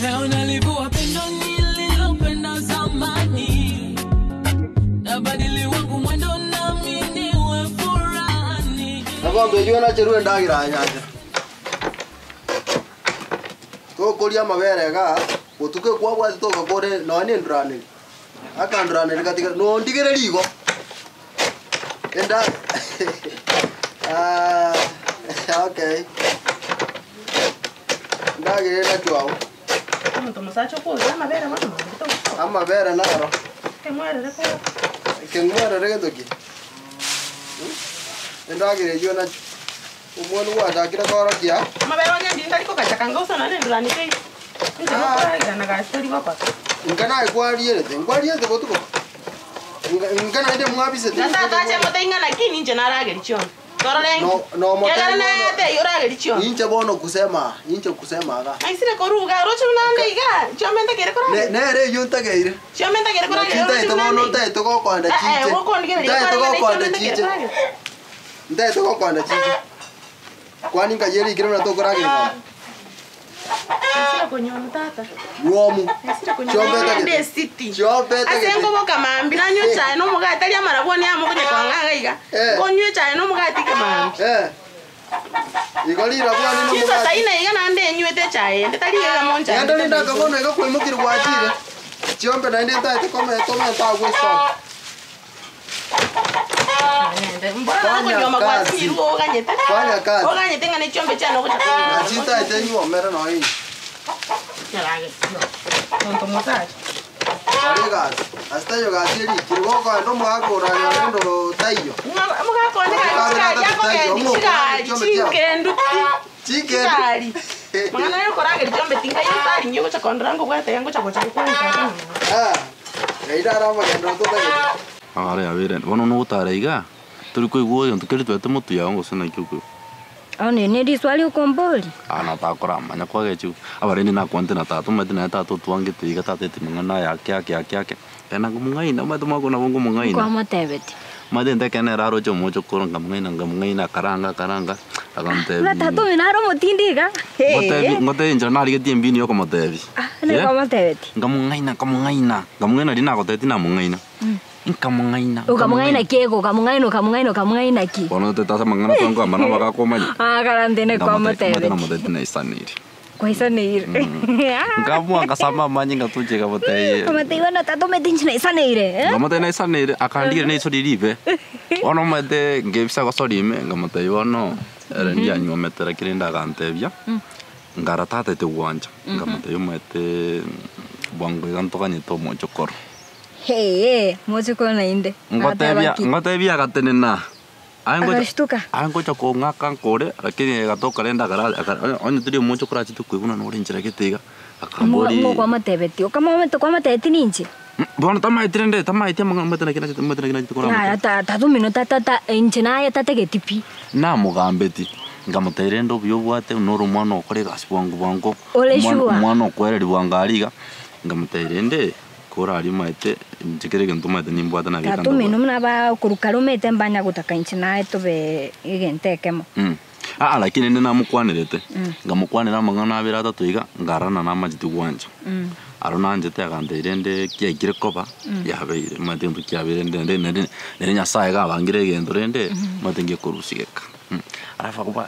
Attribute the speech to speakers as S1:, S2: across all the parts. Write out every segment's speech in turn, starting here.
S1: Leo nalivua pendo nililopenda zamani, nabadili wangu mwendo nami niwe furani.
S2: Nabo eywo nacherwe endagera aye nyanchera. Tokoria amabere igaa, botuko ekwabwate togakore nonya na enduraneri. Akanduraneri gatiga nondigereria igo. Enda okay. Endagera ere nachwo abwo.
S3: Omonto omosacha okoria amabere bono mambia togosoka.
S2: Amabere naro.
S3: Ekeng'werere korwa.
S2: Ekeng'werere gento ki? Endagera eywo nachwo. Omwana gwachakire koorokia.
S3: Amabere onye ndiri ntari kogacha kanga gose nonya nendurani teiyo. Inche nokoragera na gasi tori gokora.
S2: Inka naye kwarierete, nkwariete botuko? Inka inka naende mwabisete.
S3: Na tata ache amotebi ng'a naki ninche naragerie chionsi. Torore inki?
S2: No- nomotebia
S3: Kiagera
S2: bono-
S3: naye atebie oragerie chionsi.
S2: Inche bono kusema, inche kusema iga.
S3: Naisire koruga oroche buna ande iga, chiombe ntakeire
S2: Ne-
S3: korageria.
S2: nere eyio ntageire.
S3: Chiombe ntakeire
S2: Naki
S3: korageria oroche
S2: ntaete
S3: buna
S2: bono
S3: ande iga.
S2: ntaete gokoenda
S3: Eh, eh,
S2: chinche.
S3: gokondigereria
S2: Ntaete
S3: kwarenge ne
S2: gokoenda
S3: chiombe ntakeire
S2: chinche.
S3: korageria.
S2: Ntaete gokoenda chinche. Kwani nkai erikire buna tokorageria bono?
S3: Naisire konyuomu tata.
S2: Nywomu.
S3: Naisire konyuomu
S2: Chiombe
S3: ngende
S2: etagete.
S3: esiti.
S2: Chiombe
S3: Ase
S2: etagete.
S3: nkoboka mambia nanywa echae na omogati tari amarabwoni amo konya kong'a iga iga.
S2: Eh.
S3: Nkonywa echae na omogati ekemambia.
S2: Eh. Igo rirabwani na
S3: Chinsa saa
S2: omogati.
S3: ine iga naende enywete echae ende tari iga iga monchani.
S2: Genda rinde akabono iga kwaimokire gwachire. Chiombe naende ntaete komenta omente agwo esitoki.
S3: Mbora
S2: Fanya
S3: nokonyuoma
S2: kazi.
S3: gwasinyirwe oganyete.
S2: Fanya kazi.
S3: Oganyete ng'a ne chiombe chiane ogocha konyuoma.
S2: Nachi ntaete nyuomere nonya inche.
S3: Monto mosacha.
S2: Kora egasi. Ase taiyo gasi erikire gokoenda omogaka oranyore rende taiyo.
S3: Omogaka onde gari chigari akogendi chigari chinkendu pi.
S2: Chinkendu.
S3: Chigari. Mang'ana aye okorageria chiombe tinkai otari inye ogocha kondora nkobwate iga ngocha gocha gokwana tata na mama.
S2: Ah, ngai naro amagenderero totagete.
S4: Are yabeire bono nogotara iga, tori koigwa egento keria twete motwe yao gose naki okoigwa.
S5: Bono eri neriswali okomboria?
S4: Aa natakoramanya kwagechiwa, abarende nakwanete na tata omanyete naye tata otwangete iga tata eti mang'ana aya ake ake ake ake, ekero nakomong'aina omanyete omwaka nabo nkomong'aina.
S5: Nkwamotebetie.
S4: Omanyete gento ekero nere aroche omochokoro nkamong'aina nkamong'aina akaranga akaranga,
S5: Buna tata
S4: agantebia
S5: omino are omotindi iga,
S4: ngotebi
S5: hee.
S4: ngotebi inche narigetie embinu ya okomotebi,
S5: Ah, nere
S4: eh,
S5: kwamotebetie.
S4: nkamong'aina nkamong'aina, nkamong'aina riria nagotebetie namong'aina. Nkamong'aina,
S5: Okamong'aina
S4: nkamong'aina.
S5: ki igo? Okamong'aina, okamong'aina, okamong'aina ki?
S4: Bono totete ase amang'ana twankogamba na abagaaka omanye.
S5: Ah, karante
S4: Nkamote-
S5: kwamotebetie.
S4: omanyete namotebeti naisaneire.
S5: Kwaisaneire.
S4: Nkamoa ngasama amanye ngatuche nkamotebia.
S5: Omatebia bono tata omanyete inche naisaneire, eh?
S4: Nkamotebia naisaneire, akandigereria na iso riria ribe. Bono omanyete nkebisa gosori ime, nkamotebia bono, ere ndianyuomete lakini rende agantebia, nkara tatete gwancha, nkamotebia omanyete bwango iga ntoganyete omochokoro.
S5: Hee, mochokoro naende. Agateba
S4: Ngotebia
S5: ki?
S4: ngotebia agatenena, aye ngocha
S5: Agashtuka.
S4: aye ngocha kong'aka nkore, lakini egatoka rende akara akara onye onye tari omochokoro achete koigwa buna nore enchera gete iga, akambori
S5: Mokwamotebetie, okamomete kwamotebetie ninche?
S4: Bono tamaeti rende, tamaeti amang'ana omanyete naki nachete omanyete naki nachete korama.
S5: Yaya ta tata omino tata ta inche naye tatageti pi.
S4: Namogambeti, nkamotebia rende obuya obwate nore omwana ogokora egasi bwango bwango,
S5: Ore
S4: omwana
S5: sure.
S4: omwana okwereri bwango aria iga, nkamotebia rende. Korari omanyete, inche kera egento omanyete nimbwate nabeka
S5: Tata omino
S4: ndobwate.
S5: buna aba korwa kare omanyete mbanya gotaka inche naye tobe egento ekemo.
S4: Aa lakini rende namokwanerete, nkamokwanera amang'ana abere atato iga, nkarana namacheti gwancha. Aro nanchete agantebia rende kiaikire koba, yabeire, omanyete egento kiabeire rende rende nere nere Nyasaye iga abangire egento rende, omanyete ngekorusia geka. Alafu akoba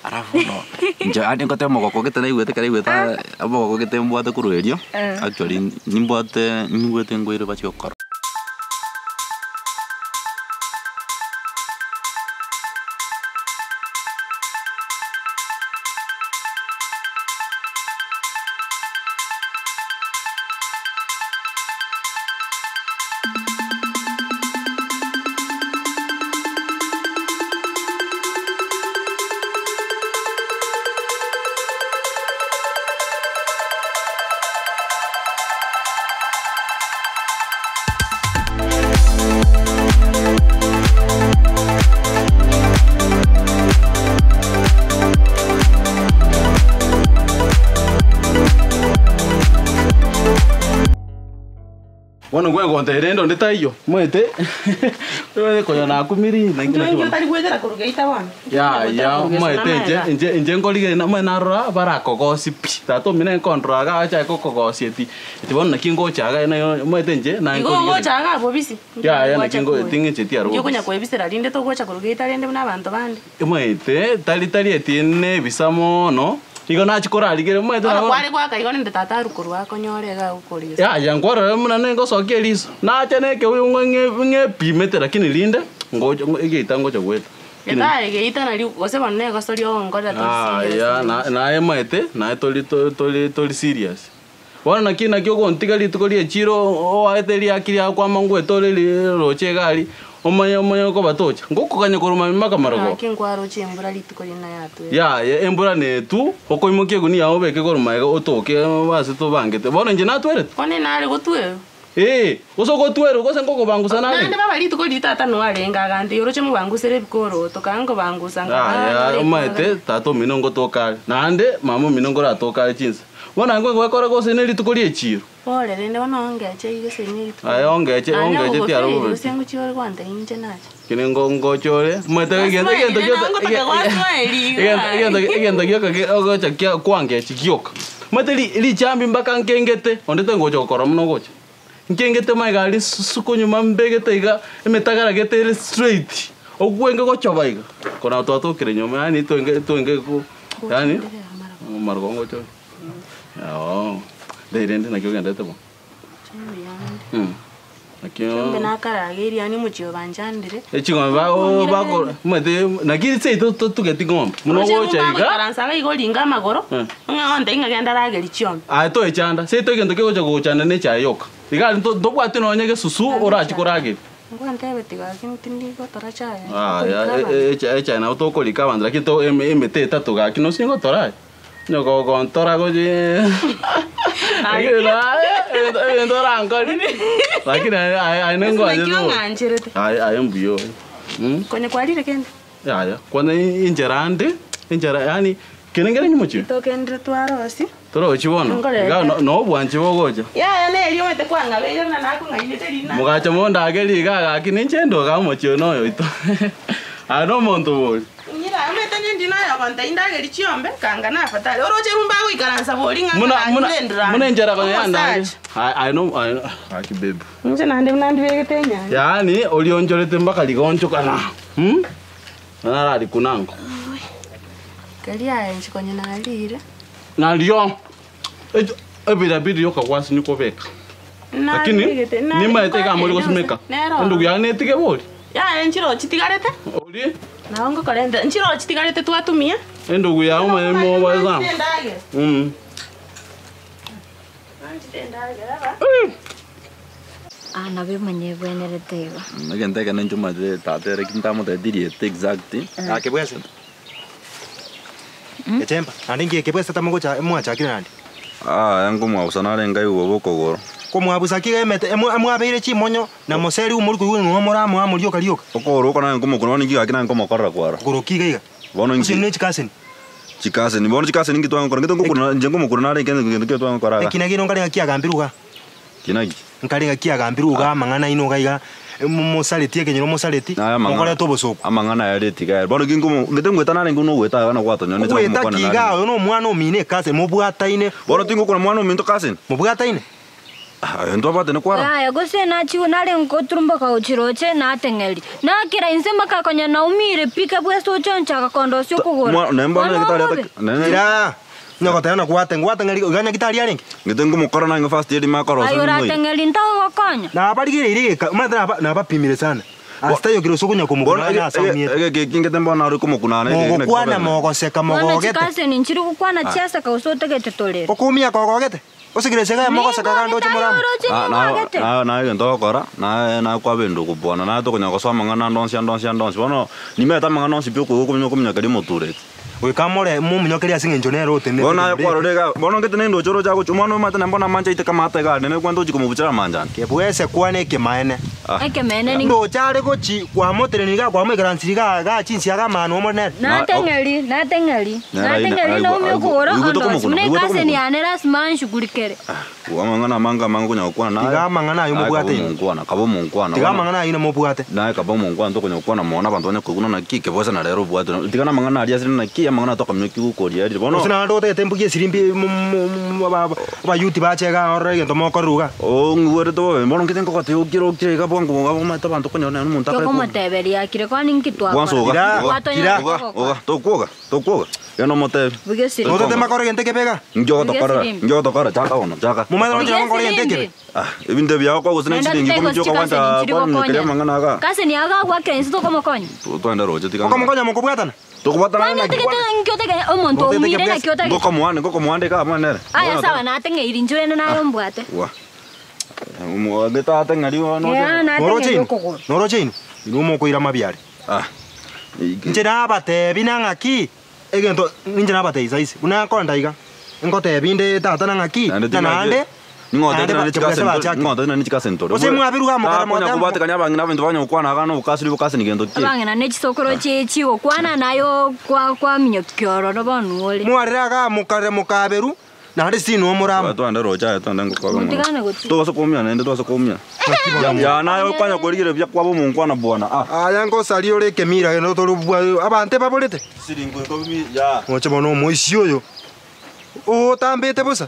S4: alafu bono inche ande ngoteba omogoko gete naigwete ekero naigwete omogoko gete mbwate korwa erio, actually nimbwate nimbwate ngoire bachia gokora.
S6: Bono gwegonta rende onde taiyo, omanyete konya nakumirie naki
S3: Inche
S6: naki
S3: inki
S6: bono.
S3: otari goetera korwa geita bono?
S6: Yaya, omanyete inche inche inche nkorigereria namanye narora barakogosie pi, tata omino enkondora iga achake kokogosia eti eti bono naki ngocha iga naye omanyete inche naye
S3: Igo
S6: nkorigereria.
S3: ogocha iga abwo bisi?
S6: Yaya naki ngo ting'incheti arwo
S3: Inki okonya
S6: bobisi.
S3: koebisera rinde togocha korwa geita rende buna abanto bande?
S6: Omanyete tari tari eti nebisa mono, igo nachia korarigereria omanyete
S3: Bono
S6: nabo.
S3: kware goaka igo rende tata arwe korwa akonyore iga agokorisia.
S6: Yaya nkwarora buna nengosokia eriso, nacha na ekeuyo ng'o ng'e ng'epimete lakini rinde ngocha egeita ngocha goeta.
S3: Getae geita nario gose bono negosoria ogonkorera tori serious.
S6: Yaya na naye omanyete naye tori tori tori serious. Bono naki naki ogontiga rituko ri'echiiro oaete riaki riakwama ngwete ore roche egari, omanye omanye okobatocha, ngokoganya korwa mambia mpaka marogoba.
S3: Naki nkwaroche embura rituko riria nayatwete.
S6: Yaya, embura netu, okoimokia egunia yao obeke korwa magega otoke ase tobangete. Bono inche natwerete?
S3: Bono inare gotwerwa.
S6: Ee, gose ogotwerwa gose nkokobangusa nare?
S3: Naende baba rituko riria tata noe arenge agantebia, Oroche mobangusere ebikoroto, kanga nkobangusa nkaba
S6: Yaya,
S3: nore
S6: omanyete
S3: ekogera.
S6: tata omino ngotoka are, naende mama omino nkoratoka are chinsa. Bono naye gwekora gose nerituko ri'echiiro.
S3: Pore rende bono ongeche iga ase nerituko
S6: Aye ongeche
S3: Nanya
S6: ongeche tiaro
S3: gogofeiri
S6: bobe
S3: gose
S6: pi.
S3: ngochia ore gontebia inche nache.
S6: Kere ngo ngocha ore, omanyete egento egento
S3: Gwaswaerire
S6: gioka
S3: nabo ngotaka gwaswaeri igo
S6: egento
S3: aye.
S6: egento egento gioka ge ogocha kia kwangechi gioka. Omanyete ri richambi mpaka nkengete, onde tangocha gokora buna ogocha. Nkengete magega aria susuku nyuma mbegete iga, emetagara gete ere straight, ogwenge gochoba iga, korwa twatokire nyuma yaani twenge twenge ko yaani amarogo ngocha ore. Oo, riria rende naki ogenderete bo? Naki
S3: Chiombe nakarageire yaani omochie oyo banchandire.
S6: Eching'ombe bago bako omanyete naki seito totugeti ng'ombe, buna
S3: Oche
S6: ogocha iga.
S3: bagoikaransa iga igo oringe amagoro, ng'a ontebi ng'a genda ragerie chiombe.
S6: Aye toechanda, seito egento kegocha gogochanda ne echae yoka. Iga aria ntobwati nonye gesusu orache korageria.
S3: Ngwantebeti gaki tindi gotora chae.
S6: Aya echae nabo tokorika abanto lakini to emete etato gaki nosinye gotora aye. Onye gogontora gochia lakini naye ebinto ebinto orankori lakini aye aye aye
S3: Naki
S6: ningwanchete bobe.
S3: ong'ancherete?
S6: Aye aye mbuya ore mh.
S3: Konya kwarire kende?
S6: Yaya, kwanza inchera ande, enchera yaani kere nkere nyimochie.
S3: Togendire twarosia.
S6: Torochi bono,
S3: Nkorete.
S6: iga no nobwanchi bogocha.
S3: Yaya neri omanyete kwang'abeire buna nakong'ainete rina.
S6: Mogacha mondagerie iga gaki ninche ndoga omochie oyo noyo oito. Aye nomonto bori.
S3: Nyira, omanyete onye ndi noyo ogontebia ndagerie chiombe, kanga nafatari. Oroche rumba agoikaransa bori ng'a
S6: Muna muna
S3: ng'aranyure endurani.
S6: muna enchera konya yandageria.
S3: Omosacha.
S6: Aye aye no aye no gaki babe.
S3: Inche naende buna ndibegete enyanga.
S6: Yaani orionchorete mpaka rigonchokana mh, nararikuna ango.
S3: Keria aye inche konya narire.
S6: Nario ebirabiri rioka gwasinywa kobeka. Lakini
S3: Narigete, na-
S6: nimaete iga mori gosimeka.
S3: Nero.
S6: Endugu yane netige bori.
S3: Yaya nchiro chitigarete?
S6: Ori
S3: Nabo ngokorenta. Nchiro chitigarete twatumia?
S6: endugu yao omanye mobae sana.
S3: Endagera.
S6: Mm.
S3: Nanchete endagera aba.
S5: Ah, nabo emanye ebwenerete igo.
S4: Egento ekene inche omanyete tata ere ki ntamotebeti rieta exact.
S7: Akebwese. Echemba, naende inki ekebwese tamogocha mwachakire naende?
S4: Aya nkomwabusa nare nkaigwa bobe okogoro.
S7: Komwabusa ki iga emete emwa mwabeire chimonyo na moseri omori koigwa ng'a moramoa amo rioka rioka.
S4: Okogoro oko nare nkomokuna bono inki gaki nare nkomokorera kwaro.
S7: Okogoro ki iga iga?
S4: Bono
S7: Gose
S4: inki
S7: ne chikaseni?
S4: chikaseni bono chikaseni inki twagokora ngete ngokuna inche nkomokuna nare ekende gento ki twagokora iga.
S7: Ekina kino nkare ng'a kiagambirwe igaa.
S4: Kina ki?
S7: Nkare ng'a kiagambirwe igaa amang'ana aino iga iga, mosareti ekenyoro mosareti,
S4: Naye amang'ana
S7: mokorete obosooku.
S4: amang'ana aya reti iga ere. Bono ki nkomo ngete ngoeta narenge buna ogoeta iga na gwatonyonete
S7: Ogoeta
S4: nakomokwana
S7: ki igaa
S4: narenge.
S7: oyo nomwana omino ekaseni mobwataine.
S4: Bono tingokuna mwana ominto kaseni?
S7: Mobwataine?
S4: Ah, oyo ntwabwatane kwara.
S5: Yaya, gose nachigwe nare ngoturumboka gochia roche, nateng'eria. Nakera inse mpaka konya naumire pi kabwese ochoncha agakondosia okogoro.
S4: Mwa- naye mbono
S5: Bono
S4: nyagetari
S5: obobe.
S4: atake- naye-
S7: Ira, onye goteba ng'a gwate gwateng'eri iga nyagitari arenge?
S4: Ngete nkomokora nange first aid makorosa
S5: Aye
S4: nimoire.
S5: orateng'erie ntagogokonya.
S7: Nabarigereire egeka, omanyete naba nabapimire sana. Ase taiyo kere ase okonya
S4: Bono
S7: komokuna
S4: ege-
S7: nase
S4: ege-
S7: aumiete.
S4: egeke eki ngete mbono nare komokuna nere eke naki
S7: Mogokwana
S4: kobera.
S7: mogoseka
S5: Bono
S7: mogogete.
S5: chikaseni nchiri gokwana chiaseka gose otagete torere.
S7: Okoumia kogogete? Gose kere ase egemo ogoseka gande oche moramo.
S4: Na- na- na- naye egento ogokora, naye nakwaba endugu bwana, naye tokonya gosoa amang'ana ande onsi ande onsi ande onsi. Bono nimanyete amang'ana onsi pi okoigwa okominyoka okominyokeria omotureti.
S7: Goika more mominyokerie ase eng'encho nere otenenete
S4: Bono naye
S7: ekenyoro eke.
S4: kwarora iga, bono ngete nendoche oroche agochia, omwana oyo omanyete naende bono amanche aite kamaate iga aria, nere kwenta ochia komobuchera amanchani.
S7: Kebwese kwane ekemaene.
S5: Ekemene ni
S7: Ndochare gochi kwamoteneni iga kwamoikaransiri iga iga chinsiaga amano omonene.
S5: Nateng'eri, nateng'eri,
S4: Nere aina-
S5: nateng'eri
S4: aigwa-
S5: naumia
S4: aigwa-
S5: okogoro
S4: oigwete
S5: ondosi.
S4: komokuna,
S5: Buna
S4: oigwete
S5: ekaseni
S4: komokuna.
S5: yane lasima anshughulikere.
S4: Amang'ana amange amange konya gokwana naye.
S7: Tiga amang'ana ayio
S4: Naye
S7: mobwate
S4: kaba
S7: inwe.
S4: omonkwana, kaba omonkwana.
S7: Tiga
S4: Bono-
S7: amang'ana ayio namobwate.
S4: Naye kaba omonkwana tokonya gokwana mono abanto banye koiguna naki kebosa na rero obwate. Tiga na amang'ana aria asire naki amang'ana tokamenya ki gokoria arire. Bono
S7: Gose naende otagete mbugie esirimbi abayuti bache iga orore egento mokorerwa iga.
S4: Ong'igwerete bobe bono nkete nkogotebia okire okire iga bwango iga omanyete abanto okonyora nonye omonto akare
S5: Tokomoteberia akire kwani nki
S4: Bwanso
S5: twakora?
S4: oga,
S7: Tira,
S4: oga,
S7: tira.
S4: oga, oga, tokwoga, tokwoga. Genda omotebi.
S5: Bugia esirimbi.
S7: Otete makore egento ekebe iga?
S4: Inki ogotokorera?
S5: Bugia esirimbi.
S4: Inki ogotokorera? Chaka bono, chaka.
S7: Momanyete
S5: Bugia
S7: gochia gokora egento
S5: esirimbi.
S7: ekebe?
S4: Ah, ebinto ebi kwa gose ne
S5: Naende
S4: chiringi
S5: totaigo
S4: ikomi chioka
S5: chikaseni
S4: gwancha
S5: chiri
S4: kwaminyokeria
S5: gokonya.
S4: amang'ana aga.
S5: Kaseni aga agwakera inse tokomokonya.
S4: Twende roche tiga.
S7: Okomokonya mokobwatana?
S4: Tokobwatana
S5: Kwani
S4: naki
S5: otagete
S4: kwana.
S5: nki otagete omonto
S7: Otagete
S5: oumire
S7: kebwesa.
S5: naki otagete.
S4: Ngokomoane, ngokomoande iga abwo nere.
S5: Aya
S4: Bono
S5: sawa nateng'eiri inche rende naye ombwate.
S4: Wa. Omogete ateng'eri bono.
S5: Yeah,
S7: Noroche
S5: nateng'eri
S7: inwe?
S5: okogoro.
S7: Noroche inwe? Inwe mokoira amabiare.
S4: Ah.
S7: Inche nabatebi na ng'aki, egento ninche nabatebi saisi, buna nkonda iga, ngotebi inde tata na ng'aki, na naende, naende bachebwese bachake. Gose mwabiruga mokare
S4: Konya
S7: moteba-
S4: kubatekania abang'ina abanto banya gokwana iga na obokasiri bokasini gento ki.
S5: Abang'ina ne chisokoro chie chigokwana naye kwa kwaminyoki kiororo bono ore.
S7: Mwarire iga mokare mokaberu, naende sinwe omoramo.
S4: Twende roche aye twende ngokwaga mono.
S5: Motigane gotwa.
S4: Tobasa koumia naende tobasa koumia. Ya naye okwanya korigereria buya kwaba omonkwana bwana. Ah.
S7: Aya ngosaria ore ekemira gento tori bwa abante baborete.
S4: Siringi ikomi ya.
S7: Moche bono omoisia oyo, otambete bosa.